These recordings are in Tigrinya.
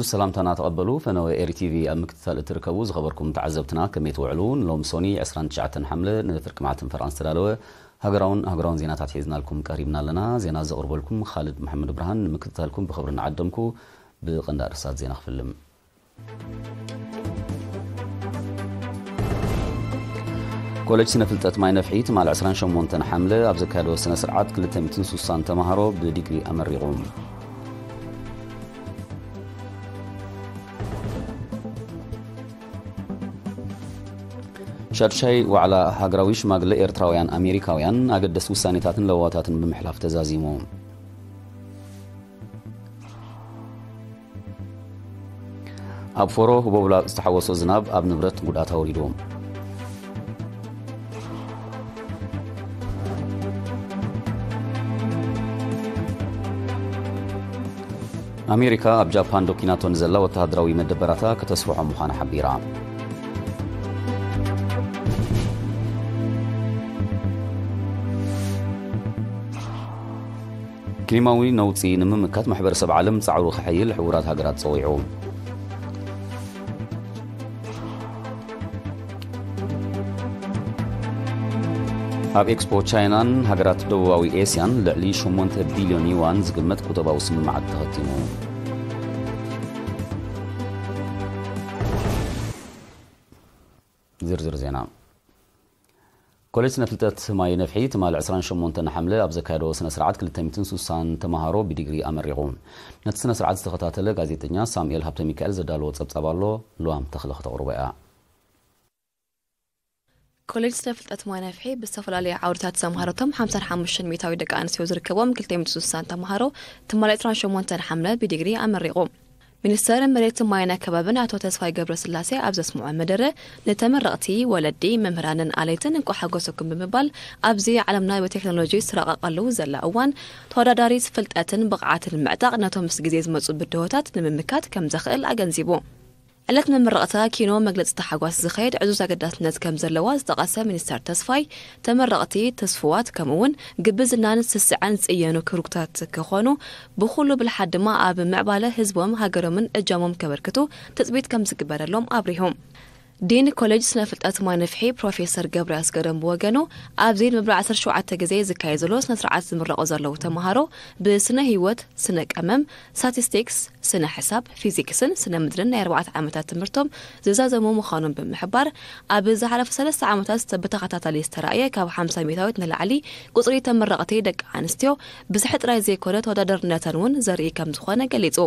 ሰላምታና ተቐበሉ። ፈነወ ኤሪ ቲቪ ኣብ ምክትታል እትርከቡ ዝኸበርኩም ተዓዘብትና፣ ከመይ ትውዕሉ? ንሎም ሶኒ ዕስራን ትሽዓተን ሓምለ ንፍርቂ መዓልትን ፈረቓን ዝተዳለወ ሃገራውን ኣህጉራውን ዜናታት ሒዝናልኩም ቀሪብና ኣለና። ዜና ዘቕርበልኩም ኻልድ መሓመድ ብርሃን። ንምክትታልኩም ብኽብሪ እናዓደምኩ፣ ብቐንዲ ኣርእስታት ዜና ክፍልም። ኮሌጅ ስነ ፍልጠት ማይ ነፍሒ ትማል ዕስራን ሸሞንተን ሓምለ ኣብ ዘካየዶ ስነ ስርዓት ክልተ ሚእትን ስሳን ተማሃሮ ብዲግሪ ኣመሪቑ። ሻድሻይ ዋዕላ ሃገራዊ ሽማግለ ኤርትራውያን ኣሜሪካውያን ኣገደስቲ ውሳኔታትን ለዋዋታትን ብምሕላፍ ተዛዚሙ። ኣብ ፎሮ ህቦብላ ዝተሓወሶ ዝናብ ኣብ ንብረት ጉድኣት ኣውሪዱ። ኣሜሪካ ኣብ ጃፓን ዶኪናቶ ንዘላ ወተሃደራዊ መደበራታ ከተስፍሖ ምዃና ሓቢራ። ክሊማዊ ነውጺ ንምምካት ማሕበረሰብ ዓለም ጻዕሩ ከሐይል ሕቡራት ሃገራት ጸዊዑ። ኣብ ኤክስፖ ቻይናን ሃገራት ደቡባዊ ኤስያን ልዕሊ ሸሞንተ ቢልዮን ዩዋን ዝግመት ቁጠባዊ ስምምዓት ተኸቲሙ። ዝርዝር ዜና። ኮሌጅ ስነ ፍልጠት ማይ ነፍሒ ትማል ዕስራን ሸሞንተን ሓምለ ኣብ ዘካየዶ ስነ ስርዓት ክልተ ሚእትን ስሳን ተማሃሮ ብዲግሪ ኣመሪቑ። ነቲ ስነ ስርዓት ዝተኸታተለ ጋዜጠኛ ሳሙኤል ሃብተ ሚካኤል ዘዳለዎ ጸብጻብ ኣሎ፣ ልዋም ተኽለ ከተቕርቦ እያ። ኮሌጅ ስነ ፍልጠት ማይ ነፍሒ ብዝተፈላለዩ ዓውድታት ዘምሃረቶም ሓምሳን ሓሙሽተን ሚእታዊ ደቂ ኣንስትዮ ዝርከቦም ክልተ ሚእትን ስሳን ተማሃሮ ትማል ዕስራን ሸሞንተን ሓምለ ብዲግሪ ኣመሪቑ። ሚኒስተር መሬት ማይን ኣከባብን ኣቶ ተስፋይ ገብረስላሴ ኣብ ዘስምዖ መደረ፣ ንተመረቕቲ፣ ወለዲ፣ መምህራንን ኣለይትን እንቋዕ ሓጎሰኩም ብምባል፣ ኣብዚ ዓለምና ብቴክኖሎጂ ዝረቐቐሉ ዘላ እዋን፣ ተወዳዳሪ ፍልጠትን ብቕዓትን ምዕጣቕ ነቶም ምስ ግዜ ዝመጹ ብድሆታት ንምምካት ከም ዘኽእል ኣገንዚቡ። ዕለት መመረቕታ ኪኖ መግለጺ ታሕጓስ ዝኸየድ ዕዙዝ ኣገዳስነት ከም ዘለዋ ዝጠቐሰ ሚኒስተር ተስፋይ፣ ተመረቕቲ ትስፉዋት ከምኡ'ውን ግብዝናን ስስዐን ዝጽየኑ ክሩታት ክኾኑ፣ ብኹሉ ብልሓት ድማ ኣብ ምዕባለ ህዝቦም ሃገሮምን እጃሞም ከበርክቱ ትጽቢት ከም ዝግበረሎም ኣብሪሁ። ዲን ኮሌጅ ስነ ፍልጠት ማይ ነፍሒ ፕሮፌሰር ገብረ ኣስገዶም ብወገኑ፣ ኣብዚ ንመበል ዓሰርተ ሸውዓተ ግዜ ዝካየድ ዘሎ ስነ ስርዓት ዝምረቑ ዘለዉ ተምሃሮ ብስነ ህይወት፣ ስነ ቀመም፣ ስታቲስቲክስ፣ ስነ ሕሳብ፣ ፊዚክስን ስነ ምድርን ናይ ኣርባዕተ ዓመታት ትምህርቶም ዝዛዘሙ ምዃኖም ብምሕባር፣ ኣብ ዝሓለፈ ሰለስተ ዓመታት ብተኸታታሊ ዝተራእየ ካብ ሓምሳ ሚእታዊት ንላዕሊ ቁጽሪ ተመረቕቲ ደቂ ኣንስትዮ ብዝሒ ጥራይ ዘይኮነ ተወዳዳርነተን እውን ዘርኢ ከም ዝኾነ ገሊጹ።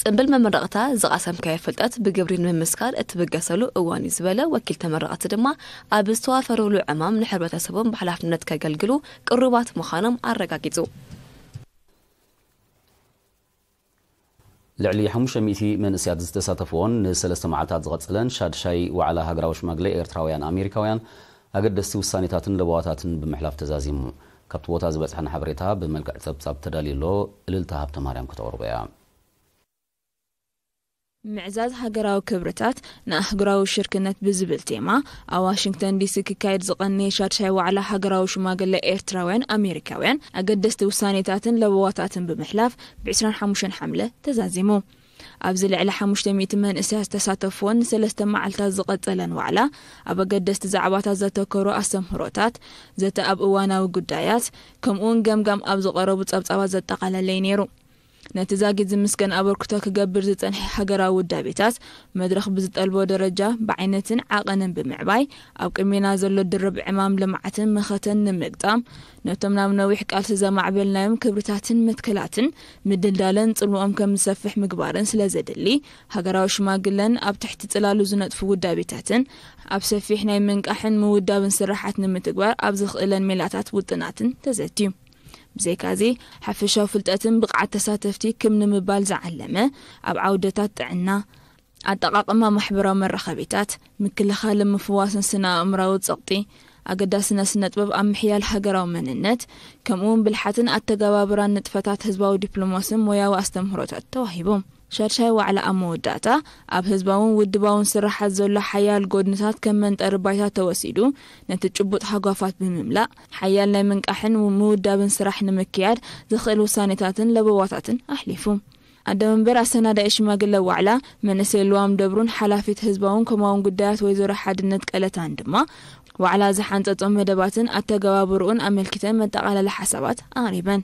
ጽምብል መመረቕታ ዝቐሰምካዮ ፍልጠት ብግብሪ ንምምስካር እትብገሰሉ እዋን እዩ ዝበለ ወኪል ተመረቕቲ ድማ፣ ኣብ ዝተዋፈሩሉ ዕማም ንሕብረተሰቦም ብሓላፍነት ከገልግሉ ቅሩባት ምዃኖም ኣረጋጊጹ። ልዕሊ ሓሙሽተ ሚእቲ መንእሰያት ዝተሳተፍዎን ንሰለስተ መዓልታት ዝቐጸለን ሻድሻይ ዋዕላ ሃገራዊ ሽማግለ ኤርትራውያን ኣሜሪካውያን ኣገደስቲ ውሳኔታትን ለበዋታትን ብምሕላፍ ተዛዚሙ። ካብቲ ቦታ ዝበጽሐና ሓበሬታ ብመልክዕ ጸብጻብ ተዳልዩ ኣሎ። እልልታ ሃብተ ማርያም ከተቕርቦ እያ። ምዕዛዝ ሃገራዊ ክብርታት ንኣህጉራዊ ሽርክነት ብዝብል ቴማ ኣብ ዋሽንግተን ዲሲ ክካየድ ዝቐነየ ሻድሻይ ዋዕላ ሃገራዊ ሽማግለ ኤርትራውያን ኣሜሪካውያን ኣገደስቲ ውሳኔታትን ለበዋታትን ብምሕላፍ ብ ዕስራን ሓሙሽተን ሓምለ ተዛዚሙ። ኣብዚ ልዕሊ ሓሙሽተ ሚእቲ መንእሰያት ዝተሳተፍዎን ንሰለስተ መዓልታት ዝቐጸለን ዋዕላ፣ ኣብ ኣገደስቲ ዛዕባታት ዘተኮሩ ኣስተምህሮታት፣ ዘተ ኣብ እዋናዊ ጉዳያት፣ ከምኡውን ገምጋም ኣብ ዝቐረቡ ጸብጻባት ዘጠቓለለ እዩ ነይሩ። ነቲ ዛጊት ዝምስገን ኣበርክቶ ክገብር ዝጸንሐ ሃገራዊ ውዳቤታት፣ መድረኽ ብዝጠልቦ ደረጃ ብዓይነትን ዓቐንን ብምዕባይ፣ ኣብ ቅድሜና ዘሎ ድርብ ዕማም ልምዓትን መኸተን ንምግጣም፣ ነቶም ናብ ነዊሕ ቃልሲ ዘማዕበልናዮም ክብርታትን መትከላትን ምድልዳለን ጽልውኦም ከም ዝሰፍሕ ምግባርን ስለ ዘድሊ፣ ሃገራዊ ሽማግለን ኣብ ትሕቲ ጽላሉ ዝነጥፉ ውዳቤታትን ኣብ ሰፊሕ ናይ ምንቃሕን ምውዳብን ስራሓት ንምትግባር ኣብ ዝኽእለን ሜላታት ውጥናትን ተዘትዩ። ብዘይካዚ፣ ሓፈሻዊ ፍልጠትን ብቕዓት ተሳተፍቲ ክም ንምባል ዝዓለመ፣ ኣብ ዓውደታት ጥዕና፣ ኣጠቓቕማ ማሕበራዊ መራኸቢታት፣ ምክልኻልን ምፍዋስን ስነ ኣእምራዊ ጸቕጢ፣ ኣገዳስነት ስነ ጥበብ ኣብ ምሕያል ሃገራዊ መንነት፣ ከምኡውን ብልሓትን ኣተገባብራን ንጥፈታት ህዝባዊ ዲፕሎማስን ሞያዊ ኣስተምህሮታት ተዋሂቡ። ሻድሻይ ዋዕላ ኣብ መወዳእታ፣ ኣብ ህዝባውን ውድባውን ስራሓት ዘሎ ሓያል ጎድንታት ከም መንጠሪ ባይታ ተወሲዱ፣ ነቲ ጭቡጥ ሃጓፋት ብምምላእ፣ ሓያል ናይ ምንቃሕን ምውዳብን ስራሕ ንምክያድ ዘኽእል ውሳኔታትን ለበዋታትን ኣሕሊፉ። ኣደ መንበር ኣሰናዳኢ ሽማግለ ዋዕላ መንእሰይ ልዋም ደብሩን ሓላፊት ህዝባውን ኮማውን ጉዳያት ወይዘሮ ሓድነት ቀለታን ድማ ዋዕላ ዝሓንጸጾም መደባትን ኣተገባብርኡን ኣመልኪተን መጠቓለሊ ሓሳባት ኣቕሪበን።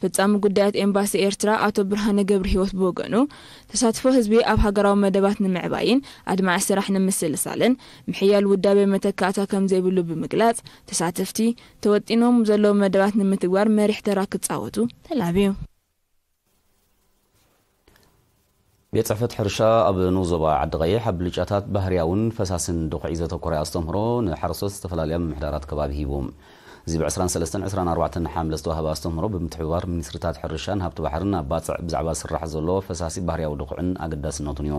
ፈጻሚ ጉዳያት ኤምባሲ ኤርትራ ኣቶ ብርሃነ ገብረ ህይወት ብወገኑ፣ ተሳትፎ ህዝቢ ኣብ ሃገራዊ መደባት ንምዕባይን ኣድማዒ ስራሕ ንምስልሳልን ምሕያል ውዳቤ መተካእታ ከም ዘይብሉ ብምግላጽ፣ ተሳተፍቲ ተወጢኖም ዘለዉ መደባት ንምትግባር መሪሕ ተራ ክጻወቱ ተላብዩ። ቤት ጽሕፈት ሕርሻ ኣብ ንኡስ ዞባ ዓዲ ቀይሕ ኣብ ብልጫታት ባህርያውን ፈሳስን ድኹዒ ዘተኮረ ኣስተምህሮ ንሓረስቶት ዝተፈላለያ ምምሕዳራት ከባቢ ሂቡ። እዚ ብ23 24 ሓምለ ዝተዋህበ ኣስተምህሮ ብምትሕብባር ሚኒስትሪታት ሕርሻን ሃብቲ ባሕርን ኣብ ባጽዕ ብዛዕባ ዝስራሕ ዘሎ ፈሳሲ ባህርያዊ ድኹዕን ኣገዳስነቱን እዩ።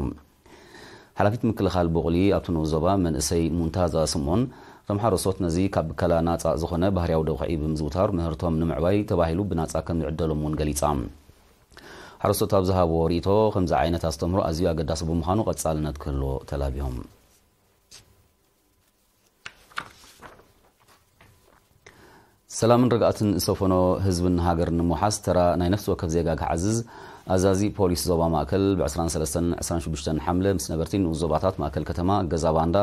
ሓላፊት ምክልኻል ቡቕሊ ኣብቲ ንኡስ ዞባ መንእሰይ ሙንታዛ ስምኦን፣ እቶም ሓረስቶት ነዚ ካብ ብከላ ናጻ ዝኾነ ባህርያዊ ድኹዒ ብምዝውታር ምህርቶም ንምዕባይ ተባሂሉ ብናጻ ከም ዝዕደሎም እውን ገሊጻ። ሓረስቶት ኣብ ዝሃብዎ ርእይቶ፣ ከምዚ ዓይነት ኣስተምህሮ ኣዝዩ ኣገዳሲ ብምዃኑ ቀጻልነት ክህልዎ ተላቢዮም። ሰላምን ርግኣትን ዝሰፈኖ ህዝብን ሃገርን ንምውሓስ ተራ ናይ ነፍሲ ወከፍ ዜጋ ክዓዝዝ ኣዛዚ ፖሊስ ዞባ ማእከል ብ23 26 ሓምለ ምስ ነበርቲ ንኡስ ዞባታት ማእከል ከተማ፣ ገዛ ባንዳ፣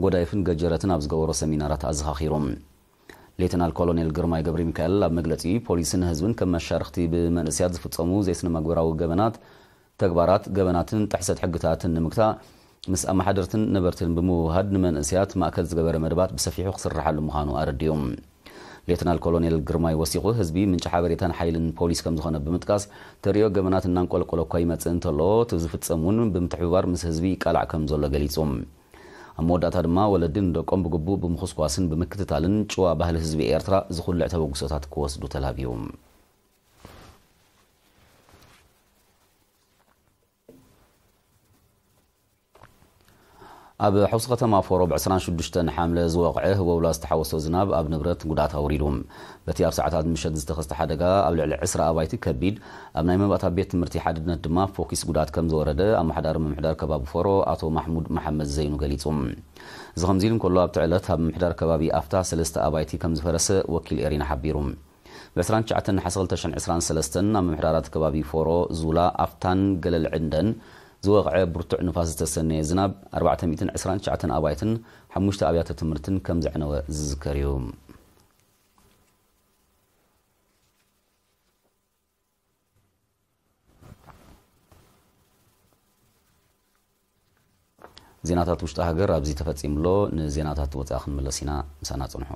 ጎዳይፍን ገጀረትን ኣብ ዝገበሮ ሰሚናራት ኣዘኻኺሩ። ሌተናል ኮሎኔል ግርማይ ገብረ ሚካኤል ኣብ መግለጺ፣ ፖሊስን ህዝብን ከም መሻርኽቲ ብመንእሰያት ዝፍጸሙ ዘይስነ መግበራዊ ገበናት ተግባራት ገበናትን ጥሕሰት ሕግታትን ንምግታእ ምስ ኣመሓደርትን ነበርትን ብምውህሃድ ንመንእሰያት ማእከል ዝገበረ መደባት ብሰፊሑ ክስርሓሉ ምዃኑ ኣረዲኡ። ሌተናል ኮሎኔል ግርማይ ወሲኹ፣ ህዝቢ ምንጪ ሓበሬታን ሓይልን ፖሊስ ከም ዝኾነ ብምጥቃስ፣ ተርእዮ ገበናት እናንቆለቆለ እኳ ይመጽእ እንተሎ፣ እቲ ዝፍጸም እውን ብምትሕብባር ምስ ህዝቢ ይቃላዕ ከም ዘሎ ገሊጹ። ኣብ መወዳእታ ድማ፣ ወለዲ ንደቆም ብግቡእ ብምኹስኳስን ብምክትታልን ጭዋ ባህሊ ህዝቢ ኤርትራ ዝኹልዕ ተበግሶታት ክወስዱ ተላብዩ። ኣብ ሕውሲ ከተማ ፎሮ ብ26 ሓምለ ዝወቕዐ ህወውላ ዝተሓወሶ ዝናብ ኣብ ንብረት ጉድኣት ኣውሪዱ። በቲ ኣብ ሰዓታት ምሸት ዝተኸስተ ሓደጋ ኣብ ልዕሊ ዕስራ ኣባይቲ ከቢድ፣ ኣብ ናይ መባእታ ቤት ትምህርቲ ሓድነት ድማ ፎኪስ ጉድኣት ከም ዝወረደ ኣመሓዳሪ ምምሕዳር ከባቢ ፎሮ ኣቶ ማሕሙድ መሓመድ ዘይኑ ገሊጹ። እዚ ከምዚ ኢሉ እንከሎ፣ ኣብቲ ዕለት ኣብ ምምሕዳር ከባቢ ኣፍታ ሰለስተ ኣባይቲ ከም ዝፈረሰ ወኪል ኤሪና ሓቢሩ። ብ29 ነሓሰ 2023 ኣብ ምምሕዳራት ከባቢ ፎሮ፣ ዙላ፣ ኣፍታን ገለል ዕንደን ዝወቕዐ ብርቱዕ ንፋስ ዝተሰነየ ዝናብ ኣርባዕተ ሚእትን ዕስራን ትሽዓተን ኣባይትን ሓሙሽተ ኣብያተ ትምህርትን ከም ዘዕነወ ዝዝከር እዩ። ዜናታት ውሽጢ ሃገር ኣብዚ ተፈጺሙ ኣሎ። ንዜናታት ወጻኢ ክንምለስ ኢና። ምሳና ጽንሑ።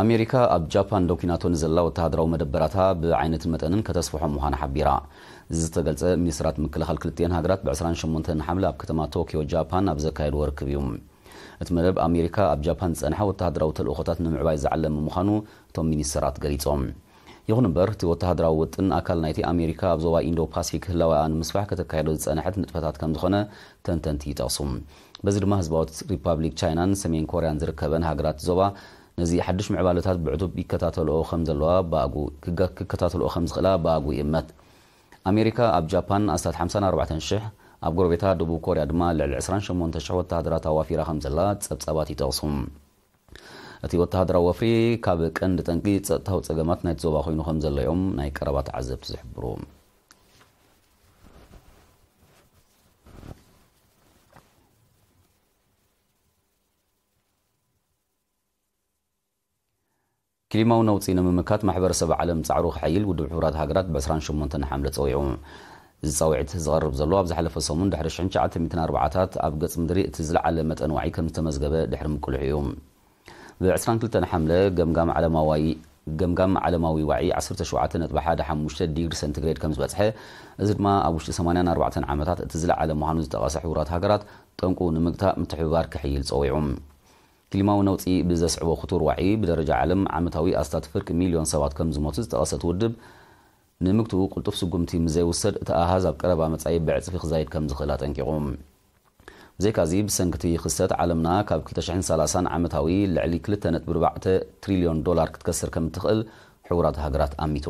ኣሜሪካ ኣብ ጃፓን ደው ኲናቶ ንዘላ ወተሃደራዊ መደበራታ ብዓይነትን መጠንን ከተስፍሖ ምዃና ሓቢራ። እዚ ዝተገልጸ፣ ሚኒስትራት ምክልኻል ክልቲኤን ሃገራት ብ28 ሓምለ ኣብ ከተማ ቶኪዮ ጃፓን ኣብ ዘካየድዎ ርክብ እዩ። እቲ መደብ ኣሜሪካ ኣብ ጃፓን ዝጸንሐ ወተሃደራዊ ተልእኾታት ንምዕባይ ዝዓለመ ምዃኑ እቶም ሚኒስትራት ገሊጾም። ይኹን እምበር፣ እቲ ወተሃደራዊ ውጥን ኣካል ናይቲ ኣሜሪካ ኣብ ዞባ ኢንዶ ፓሲፊክ ህላወኣ ንምስፋሕ ከተካየዶ ዝጸንሐት ንጥፈታት ከም ዝኾነ ተንተንቲ ይጠቕሱ። በዚ ድማ ህዝባዊት ሪፓብሊክ ቻይናን ሰሜን ኮርያን ዝርከበን ሃገራት ዞባ ነዚ ሓድሽ ምዕባለታት ብዕቱብ ይከታተልኦ ከም ዘለዋ ብኣግኡ ክከ-፣ ክከታተልኦ ከም ዝኽእላ ብኣግኡ ይእመት። ኣሜሪካ ኣብ ጃፓን ኣስታት ሓምሳን ኣርባዕተን ሽሕ፣ ኣብ ጎረቤታ ደቡብ ኮርያ ድማ ልዕሊ ዕስራን ሸሞንተ ሽሕ ወተሃደራት ኣዋፊራ ከም ዘላ ጸብጻባት ይጠቕሱ። እቲ ወተሃደራዊ ወፍሪ ካብ ቀንዲ ጠንቂ ጸጥታዊ ጸገማት ናይቲ ዞባ ኮይኑ ከም ዘሎ እዮም ናይ ቀረባ ተዓዘብቲ ዝሕብሩ። ክሊማዊ ነውጺ ንምምካት ማሕበረሰብ ዓለም ጻዕሩ ክሕይል ውድብ ሕቡራት ሃገራት ብ28 ሓምለ ጸዊዑ። እዚ ጻውዒት ዝቐርብ ዘሎ ኣብ ዝሓለፈ ሰሙን ድሕሪ ሽሕን ትሽዓተ ሚእትን ኣርባዓታት ኣብ ገጽ ምድሪ እቲ ዝለዓለ መጠን ዋዒ ከም ዝተመዝገበ ድሕሪ ምቅልሑ እዩ። ብ22 ሓምለ ገምጋም ዓለማዊ፣ ገምጋም ዓለማዊ ዋዒ ዓሰርተ ሸውዓተ ነጥቢ ሓደ ሓሙሽተ ዲግሪ ሰንቲግሬድ ከም ዝበጽሐ፣ እዚ ድማ ኣብ ውሽጢ ሰማንያን ኣርባዕተን ዓመታት እቲ ዝለዓለ ምዃኑ ዝጠቐሰ ሕቡራት ሃገራት፣ ጠንቁ ንምግታእ ምትሕብባር ክሕይል ጸዊዑ። ክሊማዊ ነውጺ ብዘስዕቦ ክቱር ዋዒ ብደረጃ ዓለም ዓመታዊ ኣስታት ፍርቂ ሚልዮን ሰባት ከም ዝሞቱ ዝጠቐሰት ውድብ፣ ንምግትኡ ቅልጡፍ ስጉምቲ ምስ ዘይውሰድ እቲ ኣሃዝ ኣብ ቀረባ መጻኢ ብዕጽፊ ክዛይድ ከም ዝኽእል ኣጠንቂቑ። ብዘይካዚ፣ ብሰንኪ እቲ ክስተት ዓለምና ካብ ክልተ ሽሕን ሰላሳን ዓመታዊ ልዕሊ ክልተ ነጥቢ ኣርባዕተ ትሪልዮን ዶላር ክትከስር ከም እትኽእል ሕቡራት ሃገራት ኣሚቱ።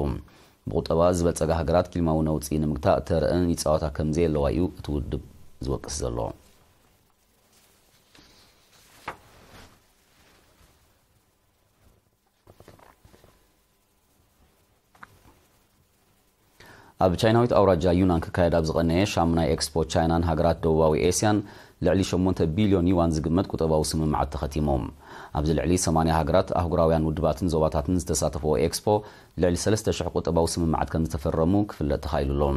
ብቁጠባ ዝበልጸጋ ሃገራት ክሊማዊ ነውጺ ንምግታእ ተረአን ይጻወታ ከም ዘየለዋ እዩ እቲ ውድብ ዝወቅስ ዘሎ። ኣብ ቻይናዊት ኣውራጃ ዩናን ክካየድ ኣብ ዝቐነየ ሻሙናይ ኤክስፖ ቻይናን ሃገራት ደቡባዊ ኤስያን ልዕሊ ሸሞንተ ቢልዮን ዩዋን ዝግመት ቁጠባዊ ስምምዓት ተኸቲሞም። ኣብዚ ልዕሊ ሰማንያ ሃገራት፣ ኣህጉራውያን ውድባትን ዞባታትን ዝተሳተፈዎ ኤክስፖ፣ ልዕሊ ሰለስተ ሽሕ ቁጠባዊ ስምምዓት ከም ዝተፈረሙ ክፍለጥ ተኻኢሉ ኣሎ።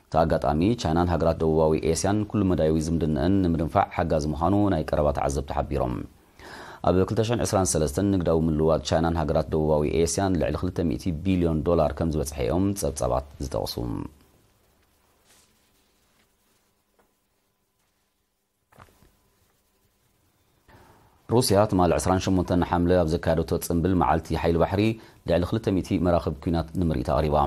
እቲ ኣጋጣሚ፣ ቻይናን ሃገራት ደቡባዊ ኤስያን ኩሉ መዳያዊ ዝምድነአን ንምድንፋዕ ሓጋዚ ምዃኑ ናይ ቀረባ ተዓዘብቲ ሓቢሮም። ኣብ ክልተ ሽሕን ዕስራን ሰለስተን ንግዳዊ ምልውዋጥ ቻይናን ሃገራት ደቡባዊ ኤስያን ልዕሊ ክልተ ሚእቲ ቢልዮን ዶላር ከም ዝበጽሐ እዮም ጸብጻባት ዝጠቕሱ። ሩስያ ትማሊ ዕስራን ሸሞንተን ሓምለ ኣብ ዘካየደቶ ጽምብል መዓልቲ ሓይሊ ባሕሪ ልዕሊ ክልተ ሚእቲ መራኽብ ኲናት ንምርኢት ኣቕሪባ።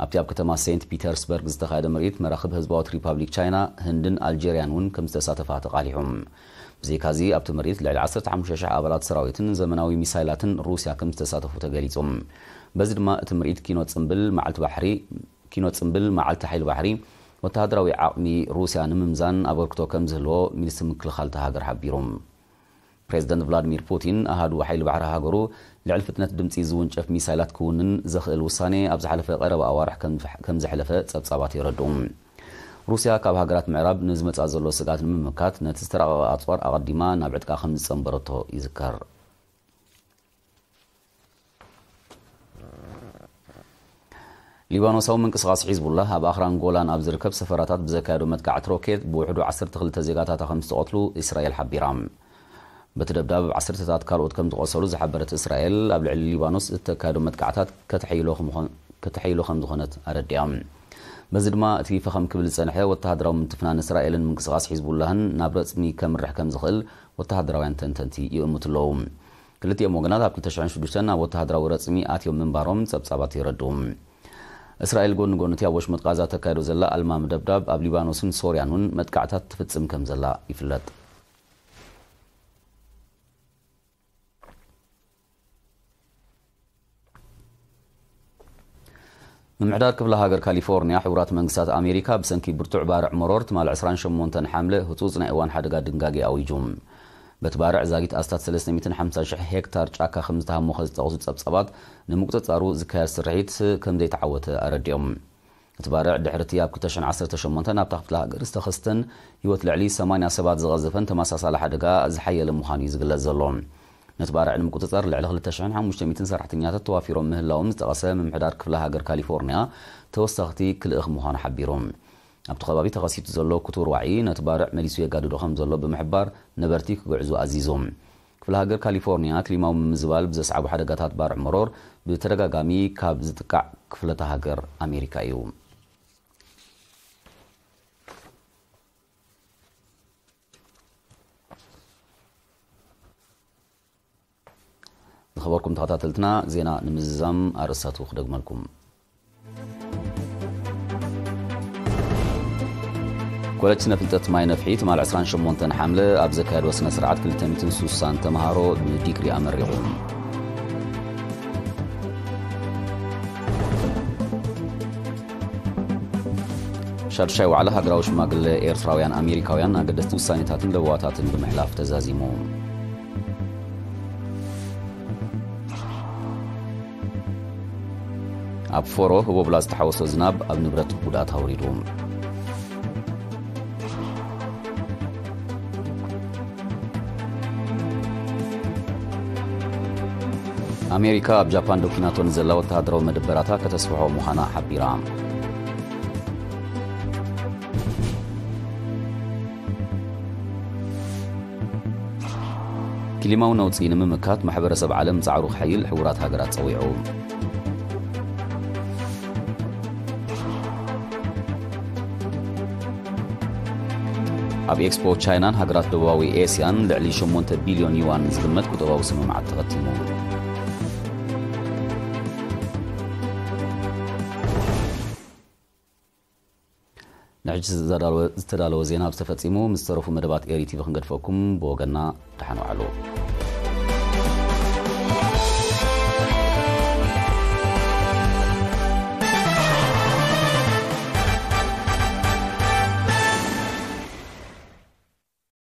ኣብቲ ኣብ ከተማ ሴንት ፒተርስበርግ ዝተኻየደ ምርኢት መራኽብ ህዝባዊት ሪፓብሊክ ቻይና፣ ህንድን ኣልጀርያን እውን ከም ዝተሳተፋ ተቓሊሑ። ብዘይካዚ ኣብቲ ምርኢት ልዕሊ ዓሰርተ ሓሙሽተ ሽሕ ኣባላት ሰራዊትን ዘመናዊ ሚሳይላትን ሩስያ ከም ዝተሳተፉ ተገሊጹ። በዚ ድማ እቲ ምርኢት ኪኖ ጽምብል መዓልቲ ባሕሪ ኪኖ ጽምብል መዓልቲ ሓይሊ ባሕሪ ወተሃደራዊ ዓቕሚ ሩስያ ንምምዛን ኣበርክቶ ከም ዝህልዎ ሚኒስትሪ ምክልኻል እታ ሃገር ሓቢሩ። ፕሬዚደንት ቭላድሚር ፑቲን ኣሃዱ ሓይሊ ባሕሪ ሃገሩ ልዕሊ ፍጥነት ድምጺ ዝውንጨፍ ሚሳይላት ክውንን ዘኽእል ውሳኔ ኣብ ዝሓለፈ ቀረባ ኣዋርሕ ከም ከም ዘሕለፈ ጸብጻባት የረድኡ። ሩስያ ካብ ሃገራት ምዕራብ ንዝመጻ ዘሎ ስግኣት ንምምካት ነቲ ዝተራቐቐ ኣጽዋር ኣቐዲማ ናብ ዕጥቃ ከም ዝጸንበረቶ ይዝከር። ሊባኖሳዊ ምንቅስቓስ ሒዝቡላህ ኣብ ኣኽራን ጎላን ኣብ ዝርከብ ሰፈራታት ብዘካየዶ መጥቃዕቲ ሮኬት ብውሕዱ ዓሰርተ ክልተ ዜጋታታ ከም ዝተቐትሉ እስራኤል ሓቢራ። በቲ ደብዳብ ዓሰርተታት ካልኦት ከም ዝቖሰሉ ዝሓበረት እስራኤል፣ ኣብ ልዕሊ ሊባኖስ እተካየዶ መጥቃዕታት ከተሐይሎ ከም ዝኾን-፣ ከተሐይሎ ከም ዝኾነት ኣረዲኣ። በዚ ድማ እቲ ፈኸም ክብል ዝጸንሐ ወተሃደራዊ ምትፍናን እስራኤልን ምንቅስቓስ ሒዝቡላህን ናብ ረጽሚ ከምርሕ ከም ዝኽእል ወተሃደራውያን ተንተንቲ ይእምቱ ኣለዉ። ክልቲኦም ወገናት ኣብ ክልተ ሽሕን ሽዱሽተን ኣብ ወተሃደራዊ ረጽሚ ኣትዮም ምንባሮም ጸብጻባት የረድኡ። እስራኤል ጎኒ ጎኒ እቲ ኣብ ወሽመጥ ቃዛ ተካይዶ ዘላ ኣልማሚ ደብዳብ ኣብ ሊባኖስን ሶርያን እውን መጥቃዕታት ትፍጽም ከም ዘላ ይፍለጥ። ምምሕዳር ክፍለ ሃገር ካሊፎርኒያ ሕቡራት መንግስታት ኣሜሪካ ብሰንኪ ብርቱዕ ባርዕ መሮር ትማሊ ዕስራን ሸሞንተን ሓምለ ህጹጽ ናይ እዋን ሓደጋ ድንጋጌ ኣዊጁ። በቲ ባርዕ ዛጊት ኣስታት ሰለስተ ሚእትን ሓምሳን ሽሕ ሄክታር ጫካ ከም ዝተሃሞኸ ዝጠቕሱ ጸብጻባት፣ ንምቁጽጻሩ ዝካየድ ስርሒት ከም ዘይተዓወተ ኣረዲኦም። እቲ ባርዕ ድሕሪ እቲ ኣብ ክልተ ሽሕን ዓሰርተ ሸሞንተን ኣብታ ክፍለ ሃገር ዝተኸስተን ህይወት ልዕሊ ሰማንያ ሰባት ዝቐዘፈን ተመሳሳሊ ሓደጋ ዝሓየለ ምዃኑ እዩ ዝግለጽ ዘሎ። ነቲ ባርዕ ንምቁጽጻር ልዕሊ ክልተ ሽሕን ሓሙሽተ ሚእትን ሰራሕተኛታት ተዋፊሮም ምህላዎም ዝጠቐሰ ምምሕዳር ክፍለ ሃገር ካሊፎርኒያ፣ ተወሰኽቲ ክልእኽ ምዃኑ ሓቢሩ። ኣብቲ ከባቢ ተኸሲቱ ዘሎ ክቱር ዋዒ ነቲ ባርዕ መሊሱ የጋድዶ ከም ዘሎ ብምሕባር፣ ነበርቲ ክግዕዙ ኣዚዙ። ክፍለ ሃገር ካሊፎርኒያ ክሊማዊ ምምዝባል ብዘስዓቡ ሓደጋታት ባርዕ መሮር ብተደጋጋሚ ካብ ዝጥቃዕ ክፍለተ ሃገር ኣሜሪካ እዩ። ዝኸበርኩም ተኸታተልትና፣ ዜና ንምዝዛም ኣርእስታቱ ክደግመልኩም። ኮለጅ ስነ ፍልጠት ማይ ነፍሒ ትማል ዕስራን ሸሞንተን ሓምለ ኣብ ዘካየድዎ ስነ ስርዓት ክልተ ሚእትን ስሳን ተምሃሮ ብዲግሪ ኣመሪቑ። ሻድሻይ ዋዕላ ሃገራዊ ሽማግለ ኤርትራውያን ኣሜሪካውያን ኣገደስቲ ውሳኔታትን ለበዋታትን ብምሕላፍ ተዛዚሙ። ኣብ ፎሮ ህቦብላ ዝተሓወሶ ዝናብ ኣብ ንብረት ጉድኣት ኣውሪዱ። ኣሜሪካ ኣብ ጃፓን ዶ ኪናቶ ንዘላ ወተሃደራዊ መደበራታ ከተስፍሖ ምዃና ሓቢራ። ክሊማዊ ነውጺ ንምምካት ማሕበረሰብ ዓለም ጻዕሩ ክሕይል ሕቡራት ሃገራት ጸዊዑ። ኣብ ኤክስፖ ቻይናን ሃገራት ደቡባዊ ኤስያን ልዕሊ ሸሞንተ ቢልዮን ዩዋን ዝግመት ቁጠባዊ ስምምዓት ተኸቲሙ። ንሕጂ ዝተዳለወ፣ ዝተዳለወ ዜና ኣብ ዝተፈጺሙ፣ ምስ ዝተረፉ መደባት ኤሪ ቲቪ ክንገድፈኩም፣ ብወገንና ደሓን ዋዕሉ።